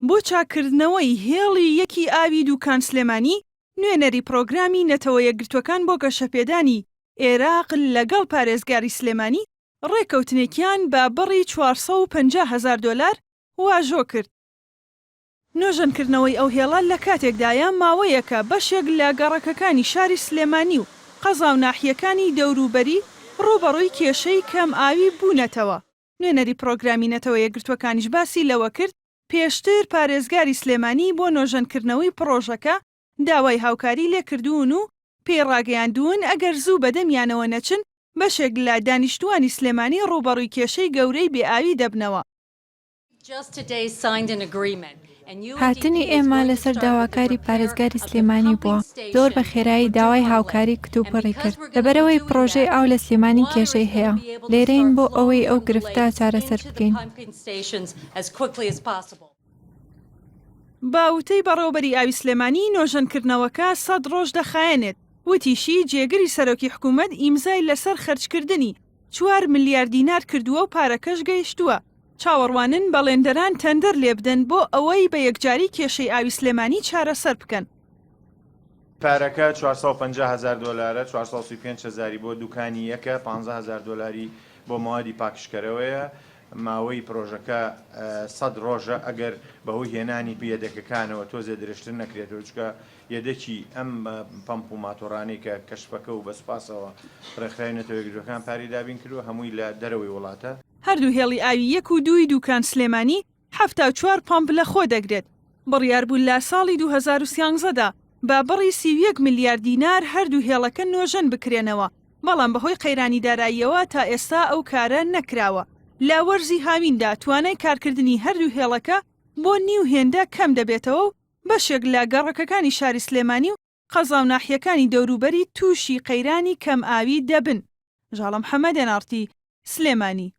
بۆ چاککردنەوەی هێڵی یەکی ئاوی دووکان سلێمانی، نوێنەری پڕۆگرامی نەتەوە یەکگرتووەکان بۆ گەشەپێدانی ئێراق لەگەڵ پارێزگاری سلێمانی ڕێککەوتنێکیان بە بڕی 450 هەزار دۆلار واژۆ کرد. نۆژەنکردنەوەی ئەو هێڵە لە کاتێکدایە ماوەیەکە بەشێک لە گەڕەکەکانی شاری سلێمانی و قەزا و ناحیەکانی دەوروبەری ڕووبەڕووی کێشەی کەم ئاوی بوونەتەوە. نوێنەری پڕۆگرامی نەتەوە یەکگرتووەکانیش باسی لەوەکرد، پێشتر پارێزگاری سلێمانی بۆ نۆژەنکردنەوەی پڕۆژەکە داوای هاوکاری لێکردوون و پێی ڕاگەیاندوون ئەگەر زوو بەدەمیانەوە نەچن بەشێک لە دانیشتووانی سلێمانی ڕووبەڕووی کێشەی گەورەی بێ ئاوی دەبنەوە. هاتنی ئێمە لەسەر داواکاری پارێزگاری سلێمانی بووە، زۆر بە خێرایی داوای هاوکاری کتوپڕی کرد، لەبەرئەوەی پڕۆژەی ئاو لە سلێمانی کێشەی هەیە، لێرەین بۆ ئەوەی ئەو گرفتە چارەسەر بکەین. بە وتەی بەڕێوەبەری ئاوی سلێمانی، نۆژەنکردنەوەکە سەد ڕۆژ دەخایەنێت، وتیشی، جێگری سەرۆکی حکومەت ئیمزای لەسەر خەرجکردنی چوار ملیار دینار کردووە و پارەکەش گەیشتووە، چاوەڕوانن بەڵێندەران تەندەر لێبدەن بۆ ئەوەی بە یەکجاری کێشەی ئاوی سلێمانی چارەسەر بکەن. پارەکە 450 هەزار دۆلارە، 435 هەزاری بۆ دوکانی یەکە، 15 هەزار دۆلاری بۆ مەوادی پاکژکەرەوەیە، ماوەی پرۆژەکە سەد ڕۆژە، ئەگەر بەهۆی هێنانی یەدەکەکانەوە تۆزێ درێژتر نەکرێتەوە، چونکە یەدەکی ئەم پەمپ و ماتۆڕانەی کە کەشفەکە و بە سوپاسەوە ڕێکخراوی نەتەوە یەکگرتووەکان پارەی دابین کردووە هەمووی لە دەرەوەی وڵاتە. هەردوو هێڵی ئاوی یەک و دووی دووکان سلێمانی 74 پەمپ لەخۆ دەگرێت، بڕیاربوو لە ساڵی 2013 دا بە بڕی 31 ملیار دینار هەردوو هێڵەکە نۆژەن بکرێنەوە، بەڵام بەهۆی قەیرانی داراییەوە تا ئێستا ئەو کارە نەکراوە. لە وەرزی هاویندا توانای کارکردنی هەردوو هێڵەکە بۆ نیو هێندە کەم دەبێتەوە و بەشێک لە گەڕەکەکانی شاری سلێمانی و قەزا و ناحیەکانی دەوروبەری تووشی قەیرانی کەم ئاوی دەبن. ژاڵە محەمەد، ئێن ئاڕ تی، سلێمانی.